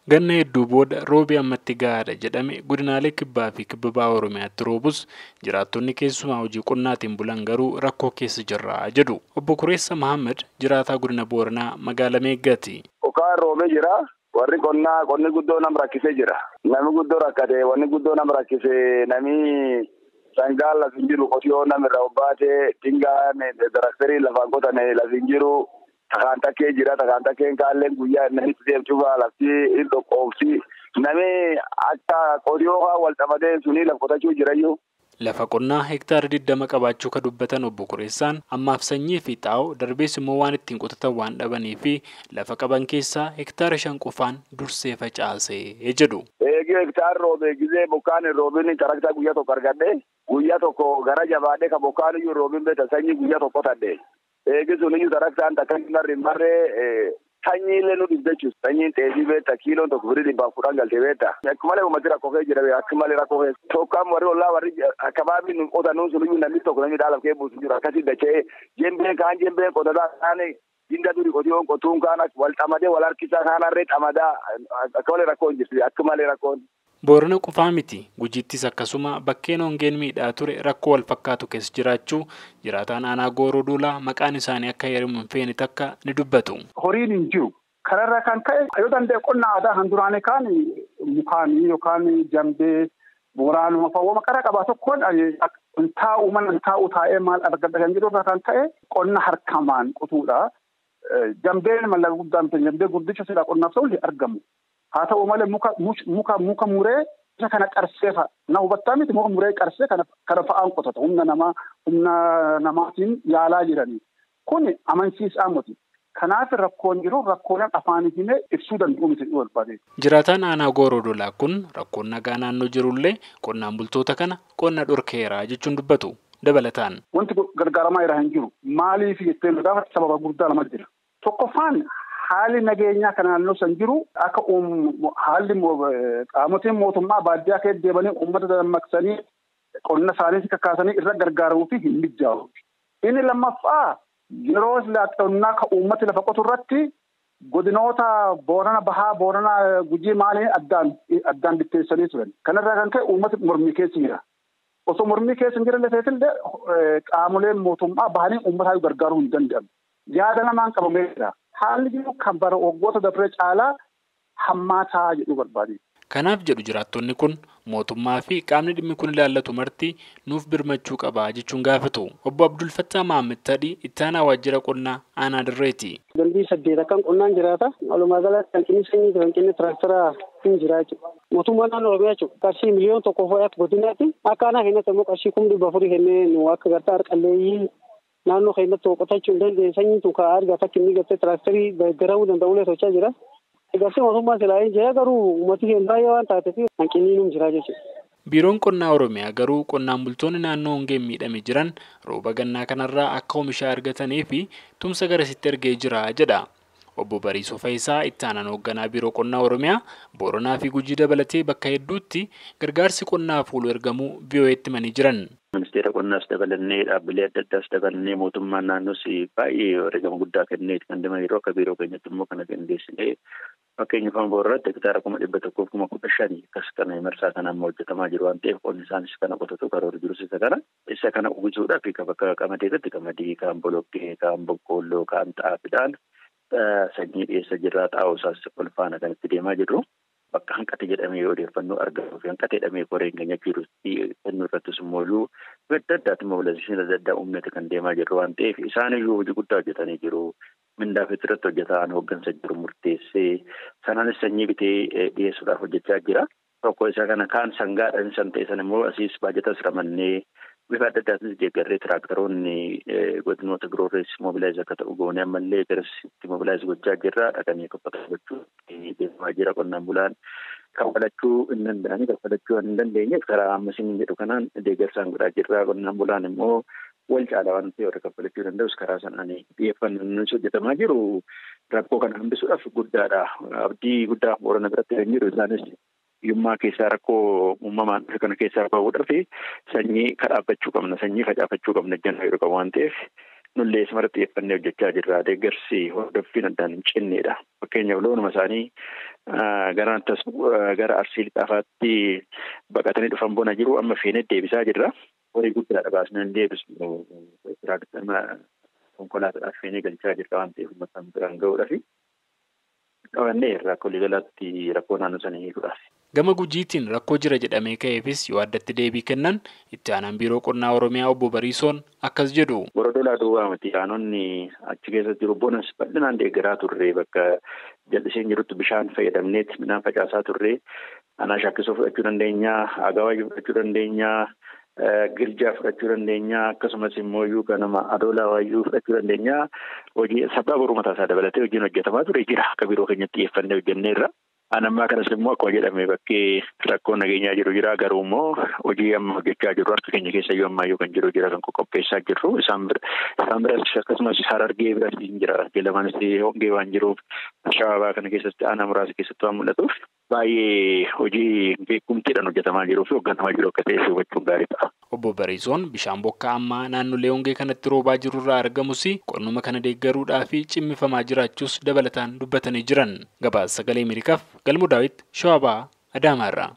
Ganna hedduu booda roobi ammatti gahaadha jedhame godinaalee kibbaa fi kibba baha Oromiyaatti roobus, jiraattonni keessumaa hojii qonnaatiin bulan garuu rakkoo keessa jirra jedhu. Obbo Kureessa Mahammad jiraataa godina Booranaa magaalaa Meeggaati. Bokkaan roobee jira. Warri qonnaa qonni guddoo nam rakkisee jira. Nami guddoo rakkate, wanni guddoo nam rakkise, nami sangaan lafi hin jiru, qotiyoo nam irraa obbaate, dingaan daraktarii lafaan qotane lafi hin jiru. Takaan takkee jira, takaan takkeen kaalleen guyyaa inni deemtu lafti hin dhoqqoofti. Nami akka qotiyoo haa wal xamadee sunii laf qotachuu jirayyuu. Lafa qonnaa hektaara 20 qabaachuu kan dubbatan Obbo Kureessaan, ammaaf sanyii fi xaa'oo, darbees immoo waan ittiin qotatan waan dhabanii fi lafa qaban keessaa hektaara 5 qofaan dursee facaasee jedhu. Eegee hektaarri roobee gizee bokkaan hin roobin taraktaa guyyaa tokko argadhe, guyyaa tokko gara jabaadhe, ka bokkaan iyyuu roobin beekta sanyii guyyaa tokko tadhe. Eegi sun iyyuu taraktaan takka hin marre marree, sanyii illee nu dhibde jechuudha. Sanyiin xeefii beekta kiiloon tokko firii 110 galtee beekta. Akka malee uummati rakkoo kee jira, akka malee rakkoo kee. Tokko warri ollaa warri akabaabii nu qotanuu sun iyyuu namni tokko namni dhaala kee buusu jiru. Akkasii dachee jembeen kaan jembeen qotataa kaan dinda duri qotiyoon qotuun kaan wal xamadee wal harkisaa kaan harree xamadaa, akka malee rakkoo hin jirtu, akka malee rakkoon. Boorana qofaa miti, Gujiittis akkasuma bakkeen hongeen miidhaa ture rakkoo wal fakkaatu keessa jiraachuu jiraataan aanaa Gooroo Duulaa maqaan isaanii akka heeramu hin feene takka ni dubbatu. Horiin hin jiru. Kanarraa kan ka'e yoo danda'e qonna aadaa kan duraanii kaan mukaanii yookaan jambee boraanuma fa'aa qara qabaa tokkoon hin taa'u, mana hin taa'u, taa'ee maal argadha kan jedhu irraa kan ka'e qonna harkamaan qotuudha. Jambeen mallaqa guddaan ta'e jambee guddicha silaa qonnaaf ta'u argamu. Haa ta'u malee muka muree isa kana qarsee fa'a. Na hubattaa miti, muka muree qarsee kana fa'aan qotata. Humna namaatiin yaalaa jiranii. Kun amansiisaa miti. Kanaaf rakkoon jiru rakkooleen afaan himee ibsuu danda'u miti barbaade. Jiraataan aanaa Gooroo Duulaa kun rakkoon nagaa naannoo jirullee qonnaan bultoota kana qonna dhorkeera jechuun dubbatu dabalataan. Wanti gargaaramaa irraa hin jiru. Maaliif jettee nu gaafa sababa guddaa lama jira. Tokkoffaan, haalli nageenyaa kan naannoo san jiru akka haalli qaamotiin mootummaa baadiyyaa keessa deemanii uummata dammaqsanii qonna isaanii kakkaasanii irra gargaaruu fi hin mijaa'u. Inni lammaffaa, yeroo qonnaa kan uummati lafa qotu irratti godinoota Boorana Bahaa, Boorana Gujii maaliin addaan bitteessanii turan. Kanarraa kan ka'e uummati mormii keessa jira. Osoo mormii keessa hin jirre ta'ellee qaamoleen mootummaa bahanii uummataa gargaaruu hin danda'amu. Yaada namaan qabamee jira. Haalli jiru kan bara waggoota dabree caalaa hammaataa jedhu barbaade. Kanaaf jedhu jiraattonni kun, mootummaa fi qaamni dhimmi kun ilaallatu marti nuuf birmachuu qabaa jechuun gaafatu. Obbo Abdul Fattaa Mahammad Tadhii itti aanaa waajjira qonnaa aanaa Dirreeti. Gandii 8 akkan qonnaan jiraata. Walumaa galatti hanqinni sanyii, hanqinni tiraaktaraa hin jira jechuudha. Mootummaa naannoo Oromiyaa jechuudha. Qarshii 1,000,000 fooyyatti godinaatti akka aanaa keenyatti immoo qarshii 400,000 kennee nu akka gartaa harqalleeyyii naannoo keenyatti qotachuu hin dandeenye sanyii tun kaa'aa argata akka inni gartee tiraaktarii deeggaramuu danda'ulee tolchaa jira. Garsi mootummaa silaa hin jira, garuu uummati keenya baay'ee waan taateef hanqinni num jira jechuudha. Biiroon qonnaa Oromiyaa garuu qonnaan bultoonni naannoo hongeen miidhame jiran rooba gannaa kanarraa akka oomisha argatanii fi tumsa garasitti ergee jira jedha. Obbo Bariisoo Fayisaa itti aanaan hoogganaa Biiroo Qonnaa Oromiyaa, Booranaa fi Gujii dabalatee bakka hedduutti gargaarsi qonnaaf oolu ergamuu VOA'tti himanii jiran. Ministeera qonnaas dabalannee, dhaabbilee adda addaas dabalannee, mootummaan naannoos baay'ee wareegama guddaa kennee kan deeman yeroo akka biiroo keenyatti immoo kana qindeessinee, fakkeenyaaf Booranatti hektaara 115,000 akkas kana marsaa kana amma hojjetamaa jiru waan ta'eef, qonni isaanis kana qotatu karoora jirus isa kana. Isa kana uwwisuudhaaf bakka qamadii irratti qamadii, kaan boloqqee, kaan boqqoolloo, kaan xaafiidhaan sanyii dhiyeessa jirraa, xaa'oo isaas ol faana kan itti deemaa jirru. Bakka hanqate jedhamee odeeffannoo argamuu fi hanqate jedhamee koreen keenya jirutti kennuu irrattis immoo adda addaatti mobilization adda addaa uumnati kan deemaa jirru waan ta'eef, isaan iyyuu hojii guddaa hojjetanii jiru. Mindaa fi irratti hojjetaan hooggansa jiru murteessee sanaanis sanyii bitee dhiyeessuudhaaf hojjechaa jira. Tokko isa kana, kaan sangaadhaan san ta'e san immoo asiis baajatas ramannee bifa adda addaatinis deeggarree, tiraaktaroonni godinoota biroorrees mobilize akka ta'u goonee ammallee garasitti mobilize gochaa jirra. Dhaqanii qophata gochuu deemaa jira. Qonnaan bulaan kaffalachuu hin danda'anii, kaffalachuu hin dandeenyeef karaa amma isin jedhu kanaan deeggarsaan godhaa jirra. Qonnaan bulaan immoo wal caala waan ta'eef warra kaffalachuu danda'us karaa sanaan xiyyeeffannaan hojjetamaa jiru rakkoo kana hambisuudhaaf guddaadha. Abdii guddaa Boorana biratti kan jiru, isaanis hiyyummaa keessaa, rakkoo uumamaan dhufe kana keessaa bahuudhaaf sanyii kadhaabbachuu qabna, sanyii facaafachuu qabna jennaa yeroo qabu waan ta'eef, nullee isuma xiyyeeffannee hojjechaa jirra. Deeggarsi hordoffiin addaan hin cinneedha. Fakkeenyaaf loonuma isaanii Gara Arsii Lixaafaatti baqatanii dhufan bona jiru amma feenee deebisaa jirra. Horii guddaadha baasnee deebisnu konkolaataadhaaf feenee galchaa jirra waan ta'eef uummata biraan gahuudhaaf qabannee rakkoo waliigalaatti rakkoo naannoo sanii hiikuudhaaf. Gama Gujiitiin rakkoo jira jedhamee ka'eefis yoo addatti deebii kennan itti aanaan biiroo qonnaa Oromiyaa obbo Bariisoon akkas jedhu. Gorodolaa duwwaa miti aanonni achi keessa jiru bonas bal'inaan deeggaraa turre bakka jal'iseen jirutti bishaan fayyadamneet midhaan facaasaa turre aanaa Shaakkisoo fudhachuu dandeenya, Agawaajii fudhachuu dandeenya, Girjaa fudhachuu dandeenya, akkasumas immoo kanuma Adoolaa Waayyuu fudhachuu dandeenya. Hojii sabbaa boruu mataa isaa dabalatee hojiin hojjetamaa ture jira akka biiroo keenyatti xiyyeeffannee hojjenneerra. Anammaa kanas immoo akkuma jedhame bakkee rakkoon nageenyaa jiru jira garuu immoo hojii amma hojjechaa jirru harka keenya keessa iyyuu ammayyuu kan jiru jira kan qopheessaa jirru isaan biras akkasumas Harargee biras hin jira lamaanis hongee waan jiruuf Shabaabaa kana keessatti aanaa muraasa keessatti waan mul'atuuf baay'ee hojii beekumtiidhaan hojjetamaa jiruu fi hoogganamaa jiru akka ta'e hubachuun gaarii ta'a. Obbo Bariisoon bishaan bokkaa ammaa naannolee hongee kanatti roobaa jirurraa argamus qonnuma kana deeggaruudhaa fi cimmifamaa jiraachuus dabalataan dubbatanii jiran. Gabaasa Sagalee Ameerikaaf Galmuu Daawit Shawaabaa Adaamaarraa.